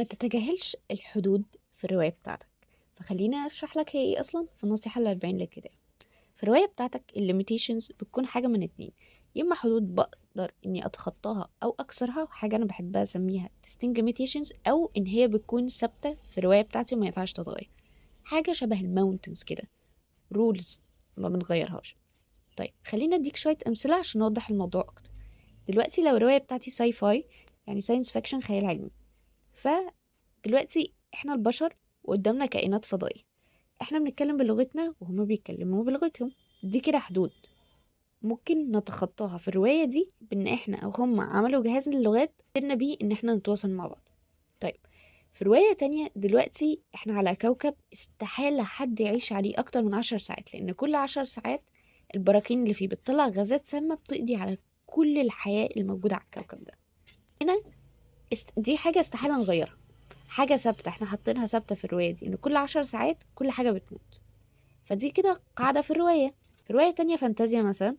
ما تتجاهلش الحدود في الرواية بتاعتك. فخليني أشرح لك هي إيه أصلا في النصيحة ال40 للكتاب. في الرواية بتاعتك ال limitations بتكون حاجة من اتنين، يا إما حدود بقدر إني أتخطاها أو أكسرها، حاجة أنا بحب أسميها testing limitations، أو إن هي بتكون ثابتة في الرواية بتاعتي وما ينفعش تتغير، حاجة شبه ال mountains كده، rules ما بنغيرهاش. طيب خلينا أديك شوية أمثلة عشان نوضح الموضوع أكتر. دلوقتي لو الرواية بتاعتي sci-fi، يعني science fiction، خيال علمي، فدلوقتي احنا البشر وقدامنا كائنات فضائية، احنا بنتكلم بلغتنا وهما بيتكلموا بلغتهم، دي كده حدود ممكن نتخطاها في الرواية دي بان احنا او هما عملوا جهاز للغات قدرنا بيه ان احنا نتواصل مع بعض. طيب في رواية تانية دلوقتي احنا على كوكب استحالة حد يعيش عليه اكتر من 10 ساعات، لان كل 10 ساعات البراكين اللي فيه بتطلع غازات سامة بتقضي على كل الحياة الموجودة على الكوكب ده. هنا دي حاجة استحالة نغيرها، حاجة ثابتة احنا حاطينها ثابتة في الرواية دي، ان كل 10 ساعات كل حاجة بتموت، فدي كده قاعدة في الرواية. في رواية تانية فانتازيا مثلا،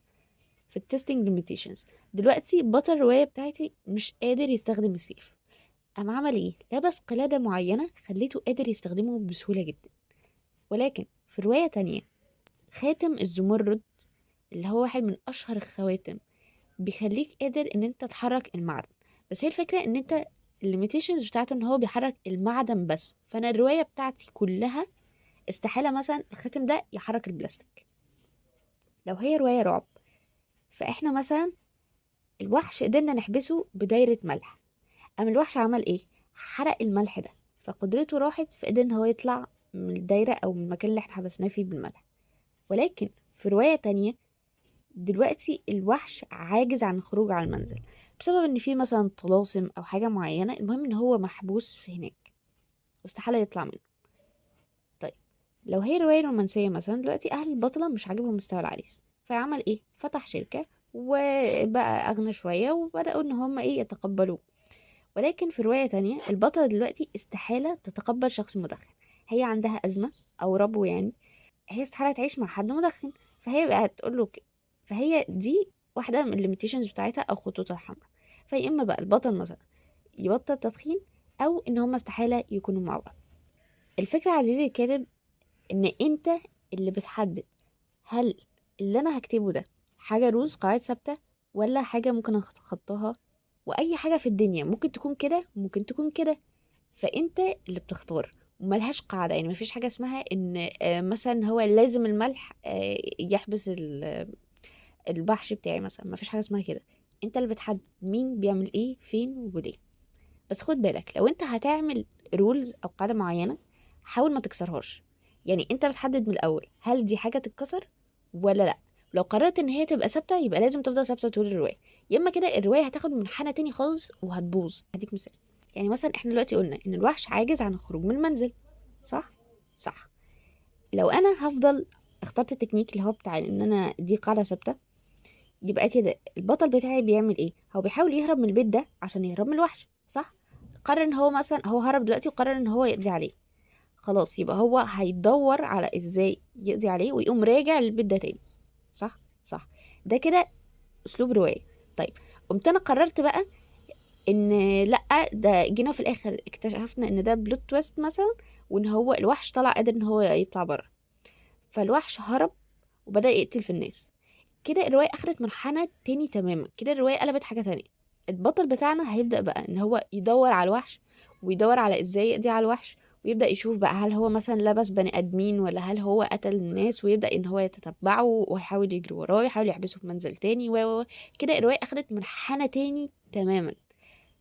في ال testing limitations دلوقتي بطل الرواية بتاعتي مش قادر يستخدم السيف، قام عمل ايه؟ لبس قلادة معينة خليته قادر يستخدمه بسهولة جدا. ولكن في رواية تانية خاتم الزمرد اللي هو واحد من أشهر الخواتم بيخليك قادر ان انت تحرك المعدن، بس هي الفكرة ان انت ال limitations بتاعته ان هو بيحرك المعدن بس، فانا الرواية بتاعتي كلها استحالة مثلا الخاتم ده يحرك البلاستيك. لو هي رواية رعب فاحنا مثلا الوحش قدرنا نحبسه بدايرة ملح، قام الوحش عمل ايه؟ حرق الملح ده، فقدرته راحت، فقدر ان هو يطلع من الدايرة او من المكان اللي احنا حبسناه فيه بالملح. ولكن في رواية تانية دلوقتي الوحش عاجز عن الخروج على المنزل بسبب ان في مثلا طلاسم او حاجة معينة، المهم ان هو محبوس في هناك واستحالة يطلع منه. طيب لو هي رواية رومانسية مثلا، دلوقتي اهل البطلة مش عاجبهم مستوى العريس، فعمل ايه؟ فتح شركة وبقى اغنى شوية وبدأوا ان هم ايه يتقبلوه. ولكن في رواية تانية البطلة دلوقتي استحالة تتقبل شخص مدخن، هي عندها أزمة أو ربو يعني، هي استحالة تعيش مع حد مدخن، فهي بقى تقول له فهي دي واحدة من ال limitations بتاعتها أو خطوطها الحمراء. فيا إما بقى البطل مثلا يبطل تدخين أو إن هما استحالة يكونوا مع بعض. الفكرة عزيزي الكاتب إن أنت اللي بتحدد هل اللي أنا هكتبه ده حاجة rules قواعد ثابتة ولا حاجة ممكن أتخطاها، وأي حاجة في الدنيا ممكن تكون كده ممكن تكون كده، فأنت اللي بتختار وملهاش قاعدة. يعني مفيش حاجة اسمها إن مثلا هو لازم الملح يحبس الوحش بتاعي مثلا، مفيش حاجة اسمها كده. انت اللي بتحدد مين بيعمل ايه فين وليه. بس خد بالك لو انت هتعمل rules او قاعدة معينة حاول ما تكسرهاش، يعني انت بتحدد من الاول هل دي حاجة تتكسر ولا لا. لو قررت ان هي تبقى ثابتة يبقى لازم تفضل ثابتة طول الرواية، يا اما كده الرواية هتاخد منحنى تاني خالص وهتبوظ. هديك مثال، يعني مثلا احنا دلوقتي قلنا ان الوحش عاجز عن الخروج من المنزل، صح؟ صح. لو انا هفضل اخترت التكنيك اللي هو بتاع ان انا دي قاعدة ثابتة، يبقى كده البطل بتاعي بيعمل ايه؟ هو بيحاول يهرب من البيت ده عشان يهرب من الوحش، صح؟ قرر ان هو مثلا هو هرب دلوقتي وقرر ان هو يقضي عليه، خلاص يبقى هو هيدور على ازاي يقضي عليه ويقوم راجع للبيت ده تاني، صح؟ صح. ده كده اسلوب رواية. طيب قمت انا قررت بقى ان لا، ده جينا في الاخر اكتشفنا ان ده plot twist مثلا، وان هو الوحش طلع قادر ان هو يطلع بره، فالوحش هرب وبدأ يقتل في الناس. كده الرواية أخدت منحنى تاني تماما، كده الرواية قلبت حاجة تانية. البطل بتاعنا هيبدأ بقى إن هو يدور على الوحش ويدور على إزاي يقضي على الوحش، ويبدأ يشوف بقى هل هو مثلا لبس بني آدمين ولا هل هو قتل الناس، ويبدأ إن هو يتتبعه ويحاول يجري وراه ويحاول يحبسه في منزل تاني و و كده الرواية أخدت منحنى تاني تماما.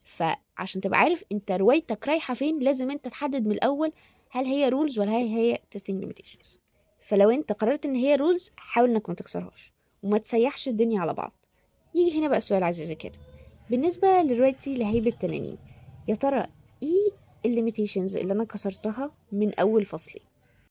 فعشان تبقى عارف انت روايتك رايحة فين لازم انت تحدد من الأول هل هي rules ولا هل هي testing limitations. فلو انت قررت ان هي rules حاول انك ما تكسرهاش وما تسيحش الدنيا على بعض. يجي هنا بقى السؤال عزيزي كده، بالنسبة لروايتي لهيب التنانين، يا ترى ايه ال limitations اللي انا كسرتها من اول فصلي؟